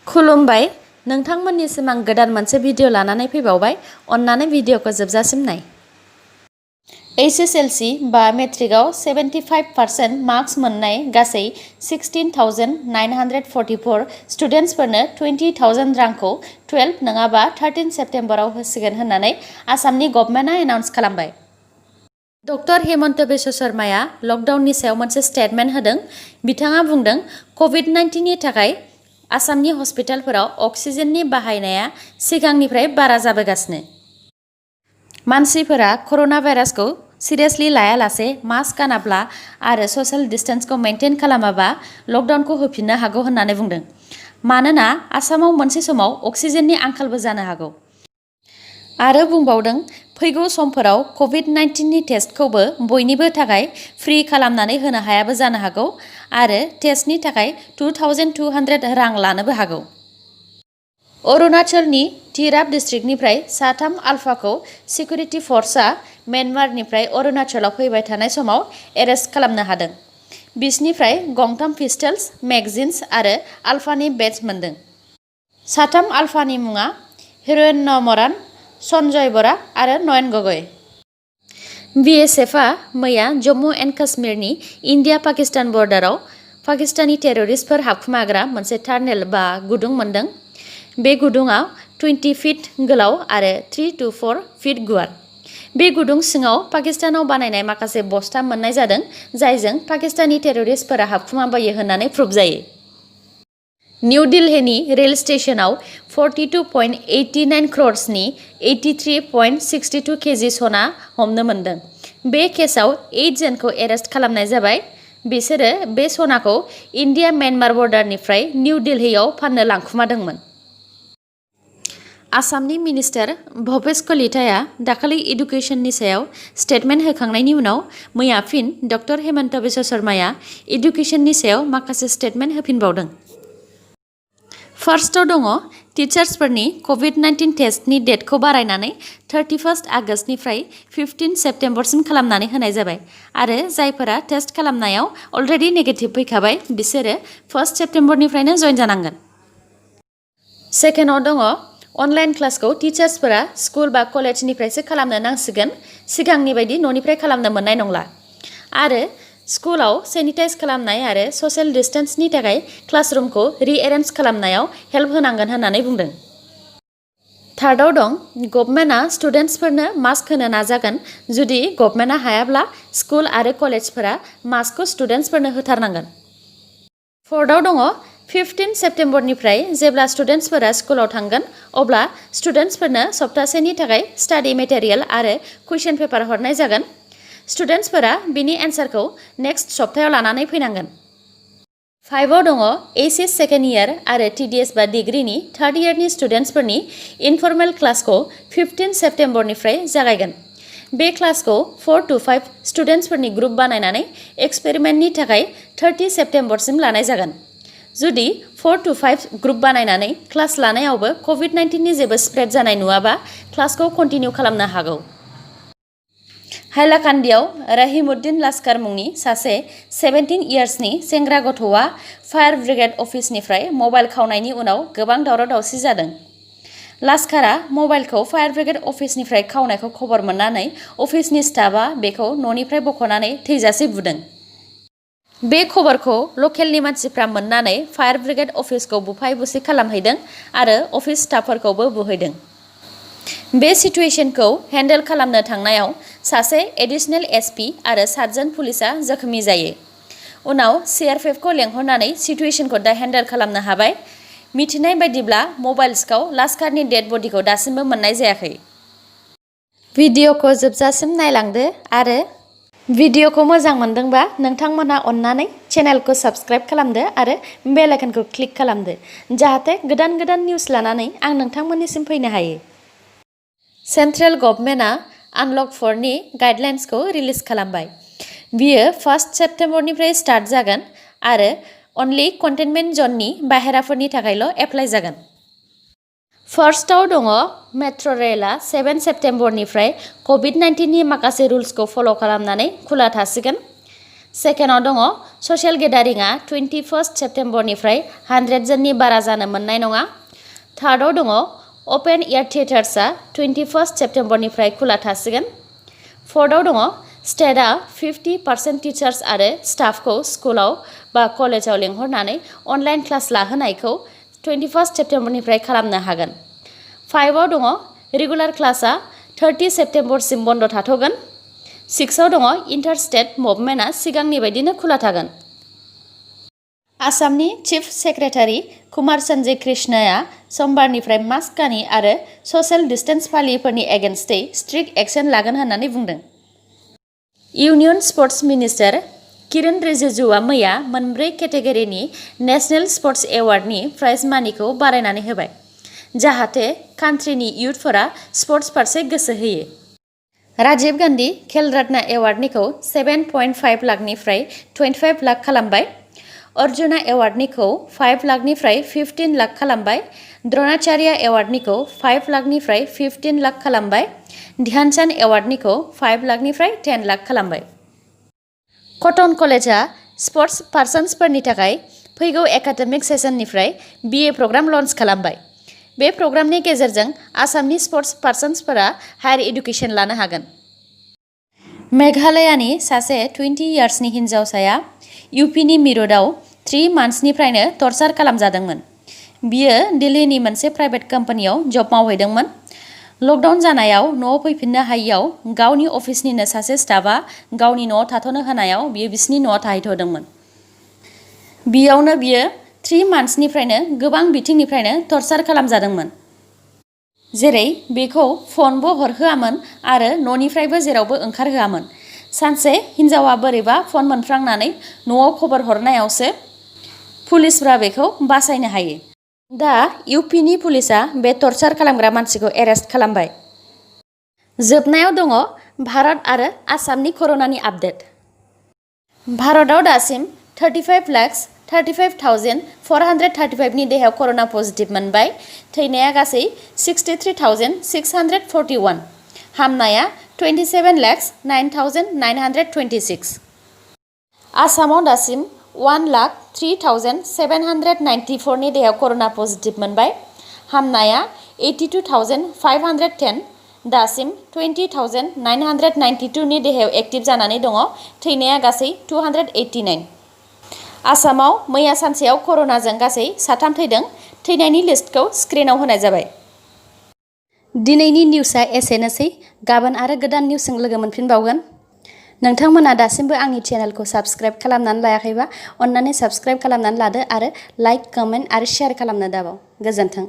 खुलुमबाय नोंथांमोननिसिम आं गोदान मोनसे भिडिअ लानानै फैबावबाय अन्नानै भिडिअखौ जोबजासिम नाय HSLC बा मेट्रिकआव 75% मार्क्स मोननाय गासै 16,944 स्टुडेन्ट्सफोरनो 20,000 रांखौ 12 नङाबा 13 सेप्टेम्बराव होसिगोन होननानै आसामनि गभर्नमेन्टआ एनाउन्स खालामबाय। डक्टर हेमन्त बिश्व शर्माया लकडाउननि सायाव मोनसे स्टेटमेन्ट होदों। बिथाङा बुंदों कोविड-19 नि थाखाय आसामनि हस्पिटालफोराव अक्सिजेननि बाहायनाया सिगांनिफ्राय बारा जाबोगासिनो। मानसिफोरा कर'ना भाइरासखौ सिरियासलि लायालासे मास्क गानाब्ला आरो ससियेल डिस्टेन्सखौ मेनटेन खालामाबा लकडाउनखौ होफिननो हागौ होननानै बुंदों। मानोना आसामाव मोनसे समाव अक्सिजेननि आंखालबो जानो हागौ। आरो बुंबावदों फैगौ समफोराव कोविड-19 नि टेस्टखौबो बयनिबो थाखाय फ्रि खालामनानै होनो हायाबो जानो हागौ आरो टेस्टनि थाखाय 2,200 रां लानोबो हागौ। अरुणाचलनि टिराप डिस्ट्रिक्टनिफ्राय साथाम आल्फाखौ सिकिउरिटि फर्सआ म्यानमारनिफ्राय अरुणाचलाव फैबाय थानाय समाव एरेस्ट खालामनो हादों। बिसनिफ्राय गंथाम पिस्टल्स, मेगजिन्स आरो आल्फानि बेज मोनदों। साथाम आल्फानि मुङा हिरेन मरान, सन्जय बरा आरो नयन गगৈ। BSFआ मैया जम्मु एन्ड काश्मीरनि इन्डिया-पाकिस्तान बर्डाराव पाकिस्तानी टेररिस्टफोर हाबखुमाग्रा मोनसे टार्नेल बा गुदुं मोनदों। बे गुदुङा 20 फिट गोलाव आरो 3 to 4 फिट गुवार। बे गुदुं सिङाव पाकिस्तानाव बानायनाय माखासे बस्ता मोननाय जादों जायजों पाकिस्तानी टेररिस्टफोरा हाबखुमाबायो होननानै प्रुभ जायो। निउ दिल्लीनि रेल स्टेशनाव 42.89 crores-नि 83.62 kg सना हमनो मोनदों। बे केसआव 8 जनखौ एरेस्ट खालामनाय जाबाय। बिसोरो बे सनाखौ इन्डिया-म्यानमार बर्डारनिफ्राय निउ दिल्लीयाव फाननो लांखुमादोंमोन। आसामनि मिनिस्टार भूपेश कलिताया दाखालि एडुकेशननि सायाव स्टेटमेन्ट होखांनायनि उनाव मैया फिन डक्टर हेमन्त बिश्व शर्माया एडुकेशननि सायाव माखासे स्टेटमेन्ट होफिनबावदों। फार्स्टआव दङ टिचार्सफोरनि कोविड-19 टेस्टनि डेटखौ बारायनानै 31 आगस्तनिफ्राय 15 सेप्टेम्बरसिम खालामनानै होनाय जाबाय आरो जायफोरा टेस्ट खालामनायाव अलरेडि नेगेटिभ फैखाबाय बिसोरो 1 सेप्टेम्बरनिफ्रायनो जइन जानांगोन। सेकेन्डआव दङ अनलाइन क्लासखौ टिचार्सफोरा स्कुल बा कलेजनिफ्रायसो खालामनो नांसिगोन, सिगांनि बायदि न'निफ्राय खालामनो मोननाय नंला। आरो स्कुलाव सेनिटाइज खालामनाय आरो ससियेल डिस्टेन्सनि थाखाय क्लासरुमखौ रिएरेन्ज खालामनायाव हेल्प होनांगोन होननानै बुंदों। थार्डआव दं गभर्नमेन्टआ स्टुडेन्ट्सफोरनो मास्क होनो नाजागोन। जुदि गभर्नमेन्टआ हायाब्ला स्कुल आरो कलेजफोरा मास्कखौ स्टुडेन्ट्सफोरनो होथारनांगोन। फर्थआव दङ 15 सेप्टेम्बरनिफ्राय जेब्ला स्टुडेन्ट्सफोरा स्कुलाव थांगोन अब्ला स्टुडेन्ट्सफोरनो सप्तासेनि थाखाय स्टाडि मेटेरियेल आरो कुइसन पेपार हरनाय जागोन। स्टुडेन्ट्सफोरा बिनि एन्सारखौ नेक्स्ट सप्तायाव लानानै फैनांगोन। 5आव दङ HS सेकेन्ड इयार आरो TDS बा डिग्रीनि 3rd इयारनि स्टुडेन्ट्सफोरनि इनफर्मेल क्लासखौ 15 सेप्टेम्बरनिफ्राय जागायगोन। बे क्लासखौ 4 to 5 स्टुडेन्ट्सफोरनि ग्रुप बानायनानै एक्सपेरिमेन्टनि थाखाय 30 सेप्टेम्बरसिम लानाय जागोन। जुदि 4 to 5 ग्रुप बानायनानै क्लास लानायावबो कोविड-19 नि जेबो स्प्रेड जानाय नुवाबा क्लासखौ कन्टिनिउ खालामनो हागौ। हाइलाकान्दियाव रहिमुद्दिन लास्कार मुंनि सासे 17 इयार्सनि सेंग्रा गथ'आ फायार ब्रिगेड अफिसनिफ्राय मबाइल खावनायनि उनाव गोबां दावराव-दावसि जादों। लास्कारा मबाइलखौ फायार ब्रिगेड अफिसनिफ्राय खावनायखौ खबर मोननानै अफिसनि स्टाफआ बेखौ न'निफ्राय बख'नानै थैजासे बुदों। बे खबरखौ लकेलनि मानसिफ्रा मोननानै फायार ब्रिगेड अफिसखौ बुफाय-बुसि खालामहैदों आरो अफिस स्टाफफोरखौबो बुहैदों। बे सिटुएशनखौ हेन्डेल खालामनो थांनायाव सासे एडिशनेल SP आरो 7 जन पुलिसआ जखमि जायो। उनाव CRPFखौ लेंहरनानै सिटुएशनखौ दा हेन्डेल खालामनो हाबाय। मिथिनाय बायदिब्ला मबाइल सिखाव लास्कारनि डेड बडिखौ दासिमबो मोननाय जायाखै। भिडिअखौ जोबजासिम नायलांदो आरो भिडिअखौ मोजां मोनदोंबा नोंथांमोनहा अन्नानै चेनेलखौ साबस्क्राइब खालामदो आरो बेल आइकनखौ क्लिक खालामदो जाहाथे गोदान गोदान निउस लानानै आं नोंथांमोननिसिम फैनो हायो। सेन्ट्रेल गभर्नमेन्टआ Unlock4 नि गाइडलाइन्सखौ रिलिज खालामबाय। बियो 1 सेप्टेम्बरनिफ्राय स्टार्ट जागोन आरो अनलि कन्टेनमेन्ट जननि बाहेराफोरनि थाखायल' एप्लाइ जागोन। फार्स्टआव दङ मेट्र' रेलआ 7 सेप्टेम्बरनिफ्राय कोविड-19 नि माखासे रुल्सखौ फल' खालामनानै खुला थासिगोन। सेकेन्डआव दङ ससियेल गेदारिंआ 21 सेप्तेम्बरनिफ्राय 100 जननि बारा जानो मोननाय नङा। थार्डआव दङ अपेन एयार थियेटार्सआ 21 सेप्तेम्बरनिफ्राय खुला थासिगोन। फोर्थआव दङ स्टेटआ 50% टिचार्स आरो स्टाफखौ स्कुलाव बा कलेजाव लेंहरनानै अनलाइन क्लास लाहोनायखौ 21 सेप्तेम्बरनिफ्राय खालामनो हागोन। 5आव दङ रेगुलार क्लासआ 30 सेप्तेम्बरसिम बन्द थाथ'गोन। 6आव दङ इन्टार स्टेट मुभमेन्टआ सिगांनि बायदिनो खुला थागोन। आसामनि चिफ सेक्रेटारि कुमार सन्जय कृष्णआ समबारनिफ्राय मास्क गानि आरो ससियेल डिस्टेन्स फालियैफोरनि एगेन्स्टै स्ट्रिक्ट एक्शन लागोन होननानै बुंदों। इउनियन स्पर्ट्स मिनिस्टार किरेन रिजिजुआ मैया मोनब्रै केटेगरिनि नेशनेल स्पर्ट्स एवार्डनि प्राइज मानिखौ बारायनानै होबाय, जाहाथे कान्ट्रिनि इयुथफोरा स्पर्ट्स फारसे गोसो होयो। राजीव गान्धी खेल रत्न एवार्डनिखौ 7.5 लाखनिफ्राय 25 लाख खालामबाय। अर्जुना एवार्डनिखौ 5 लाखनिफ्राय 15 लाख खालामबाय। द्रोणाचार्य एवार्डनिखौ 5 लाखनिफ्राय 15 लाख खालामबाय। ध्यानचन्द एवार्डनिखौ 5 लाखनिफ्राय 10 लाख खालामबाय। कटन कलेजआ स्पर्ट्स पार्सन्सफोरनि थाखाय फैगौ एकाडेमिक सेसननिफ्राय BA प्रग्राम लन्च खालामबाय। बे प्रग्रामनि गेजेरजों आसामनि स्पर्ट्स पार्सन्सफोरा हायार एडुकेसन लानो हागोन। मेघालयानि सासे 20 इयार्सनि हिन्जावसाया UPनि मिर'टआव 3 मान्थ्सनिफ्रायनो टर्चार खालामजादोंमोन। बियो दिल्लीनि मोनसे प्राइभेट कम्पानियाव जब मावहैदोंमोन। लकडाउन जानायाव न'आव फैफिननो हायियाव गावनि अफिसनिनो सासे स्टाफआ गावनि न'आव थाथ'नो होनायाव बियो बिसिनि न'आव थाहैथ'दोंमोन। बियावनो बियो 3 मान्थ्सनिफ्रायनो गोबां बिथिंनिफ्रायनो टर्चार खालामजादोंमोन। जेरै बेखौ फनबो हरहोआमोन आरो न'निफ्रायबो जेरावबो ओंखारहोआमोन। सानसे हिन्जावा बोरैबा फन मोनफ्रांनानै न'आव खबर हरनायावसो पुलिसफ्रा बेखौ बासायनो हायो। दा UPनि पुलिसआ बे टर्चार खालामग्रा मानसिखौ एरेस्ट खालामबाय। जोबनायाव दङ भारत आरो आसामनि कर'नानि आपडेट। भारतआव दासिम 35,35,435 नि देहायाव कर'ना पजिटिभ मोनबाय। थैनाया गासै 63,641। हामनाया 27,09,926। आसामाव दासिम 1,03,794 नि देहायाव कर'ना पजिटिभ मोनबाय। हामनाया 82,510। दासिम 20,992 नि देहायाव एक्टिभ जानानै दङ। थैनाया गासै 289। आसामाव मैया सानसेयाव कर'नाजों गासै 3 थैदों। थैनायनि लिस्टखौ स्क्रिनाव होनाय जाबाय। दिनैनि निउसआ एसेनोसै। गाबोन आरो गोदान निउसजों लोगो मोनफिनबावगोन। नोंथांमोना दासिमबो आंनि चेनेलखौ साबस्क्राइब खालामनानै लायाखैबा अन्नानै साबस्क्राइब खालामनानै लादो आरो लाइक, कमेन्ट आरो शेयार खालामनो दाबाव। गोजोन्थों।